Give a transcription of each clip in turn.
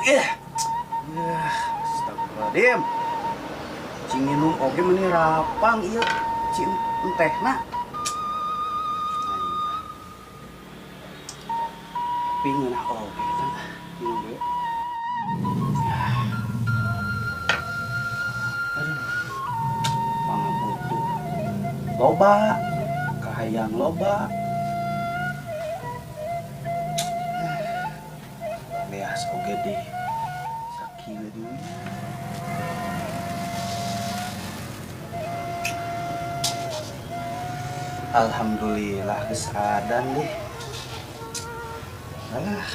Ya. Astagfirullahaladzim. Cing minum oge meni rapang ieu cing entehna. Tapi ngeunah oge kan minum deui. Aduh. Pangabutuh loba, kahayang loba. Beas oge deh. Sakieu deui. Alhamdulillah geus adan deh. Alah,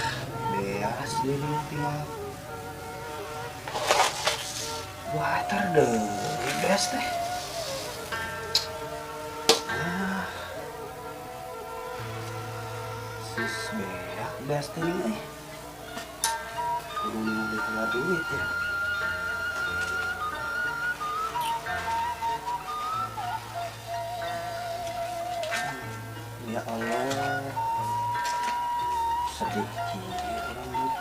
beas deh tinggal. Water deh, beas teh. Ah. Sis beak beas teh nih. Kudu ningali heula duit ya. Ya Allah, sedih orang duit.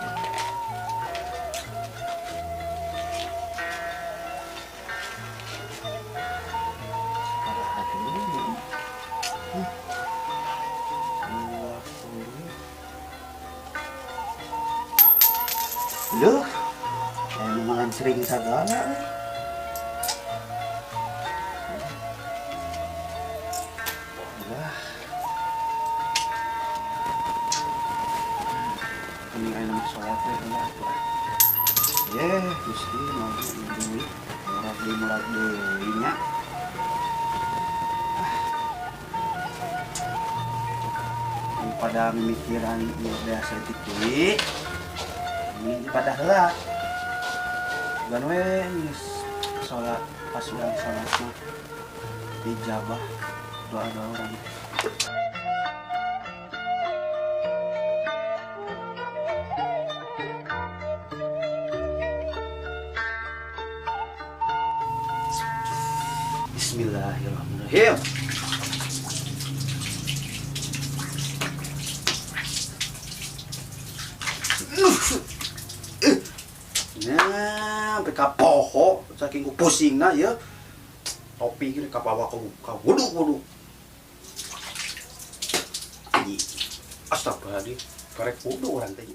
Sabaraha dulu? 20. Loh, lumayan sering segala. Wah. Ini ayo nama sholat ya, ulah atuh. Ye, Gusti mau duit, murah deui nya. Pada mikiran ieu beas leutik deui. Ini pada heula. Bukan we geus sholat pas urang sholat mah dijabah doa-doa urang. Bismillahirrahmanirrahim. Nah, sampai ka poho saking ku pusingna ya. Topi gini kabawa ka wudu-wudu. Anjing. Astagfirullahaladzim, karek wudu urang teh.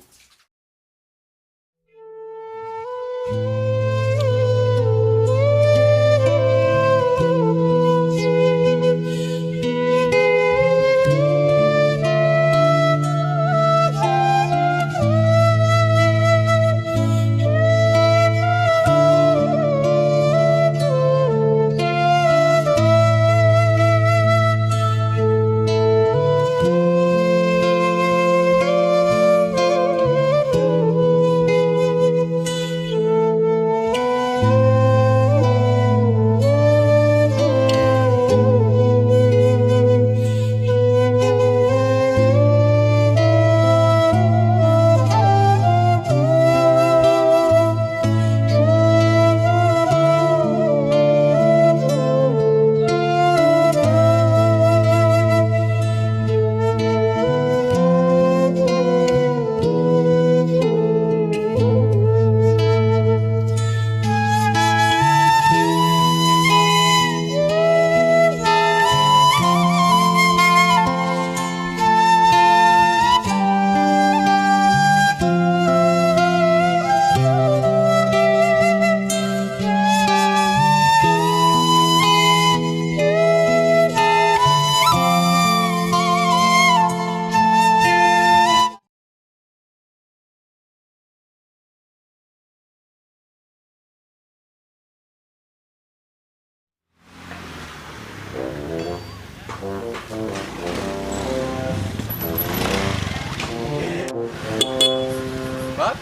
Bak.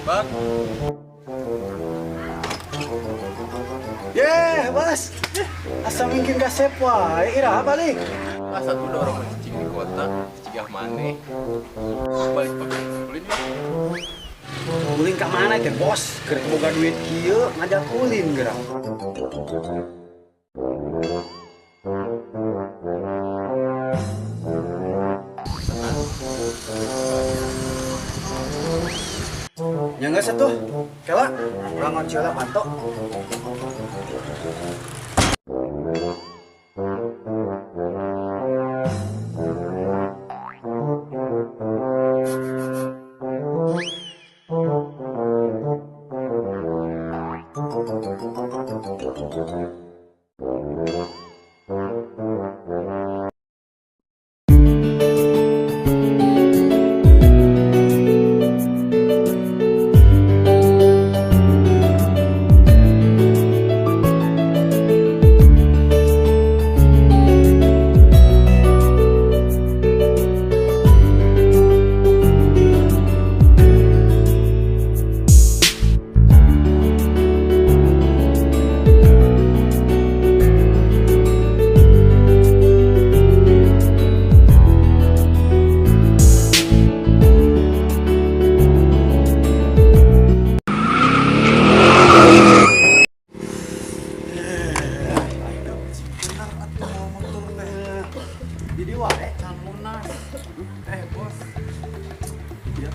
Bak. Yeh, Bas. Asa mungkin kasep wae iraha balik. Asa tuh dorong cicing di kota, cicigah maneh. Balik pakai ulin lah. Ulin ka mana teh, Bos? Keur boga duit kieu ngajak ulin geura. Geus atuh. Kela, urang ngonci heula panto. Jadi wae Can lunas. Eh, bos. Iya.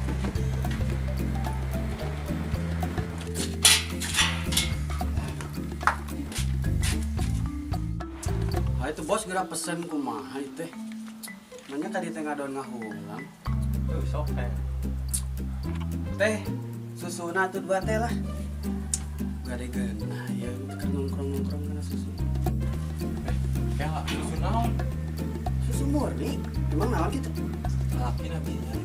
Ah itu bos geura pesen kumaha ieu teh. Manya tadi teh ngadon ngahulang. Tuh, sok eh. Teh susuna atuh dua teh lah. Gade geunah ieu keur nongkrong-nongkrong kana susu. Eh, kela susu naon? Susu murni. Emang naon kitu? Laki nabi kan.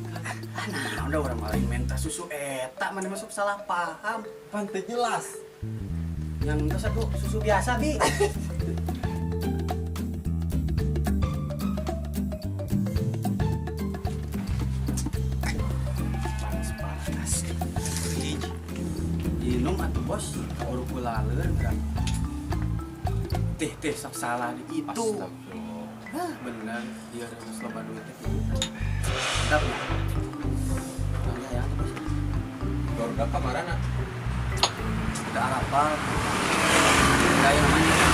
Ah nah, udah urang malah minta susu eta mana masuk salah paham. Pantai jelas. Yang itu satu susu biasa, Bi. Panas-panas. Minum atuh bos, baru kulaleur kan. Teh teh sok salah di itu. Astagfirullah. Hah, bener dia harus loba duit teh gitu. Mantap ya. Nah, ya, bos. Baru kamarana. Udah arapal. Kayak namanya.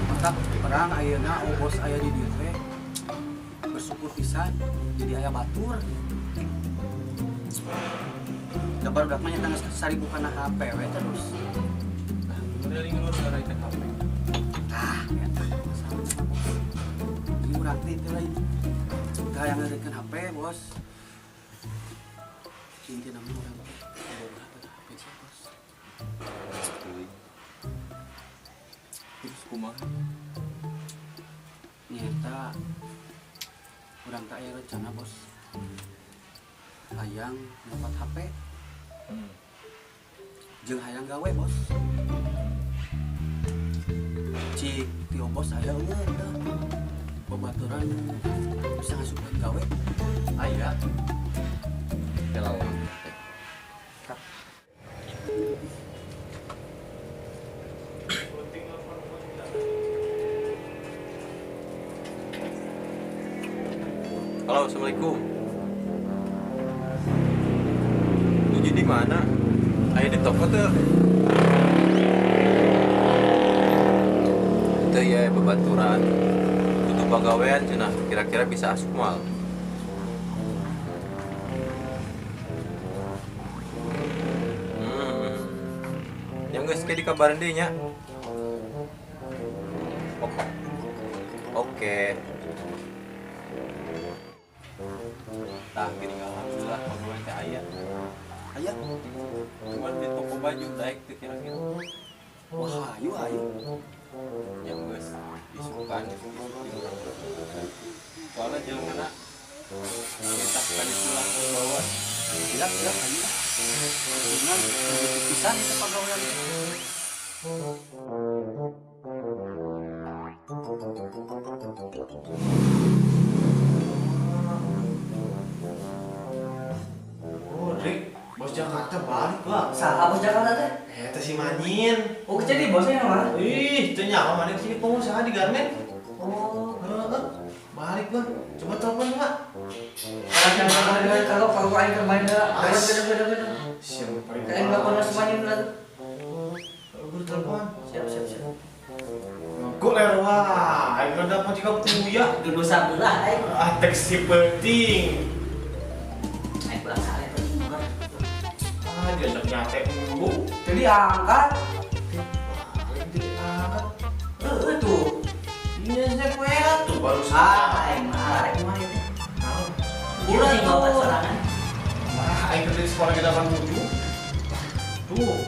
Mantap perang ayeuna oh bos aya di dieu teh. Bersyukur pisan jadi aya batur. Da barudak mah nyata geus 1000 kana HP we terus. Nah, bener ngelur gara ikan HP. Tah, eta masalahna bos. Jadi urang teh teh lain. Tah yang ngadekeun HP bos. Inti nama urang teh boga teh HP sih bos. Terus kumaha? Nyata urang teh aya rencana bos. Hayang nyopot HP jeung hayang gawe bos. Cik tio bos aya eueuh tah. Babaturan bisa ngasupkeun gawe. Aya. Kela urang teh. Halo, assalamualaikum. Nuju di mana? Aya di toko tuh. Itu ya babaturan. Butuh pagawean cenah, kira-kira bisa asup moal. Yang geus ke dikabarin deui nya. Oke. Oke. Tah gini alhamdulillah pagawean teh aya. Aya. Cuman di toko baju daek teh kira-kira. Wah, ayo ayo. Yang geus isukan isuk di urang. Soalnya jelema kita kan itulah bawa. Siap, siap, ayo. Benar, begitu pisan itu pagawean. Oh, Rick, bos Jakarta balik lah. Saha bos Jakarta teh? Eh, teh si Manyin. Oh, jadi bosnya yang mana? Ih, teu nyaho mana sini pengusaha di garmen. Oh, Heeh. Balik lah. Coba telepon Pak. Kalau kalau aing keur main heula. As. Bener bener bener. Siapa paling Kayak nelpon si Manyin heula tuh. Gua telepon. Siap siap siap. Gue ler wah, aing dapat juga puya. Dulu sabelah aing. Ah, taksi penting. Aing Diangkat. Aing teu diangkat. Heeh tuh. Ini snap WA tuh barusan. Ah, aing mah arek mah itu. Naon? Ulah bawa sorangan. Nah, aing kerja di sekolah kita 87. Tuh.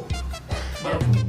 Baru.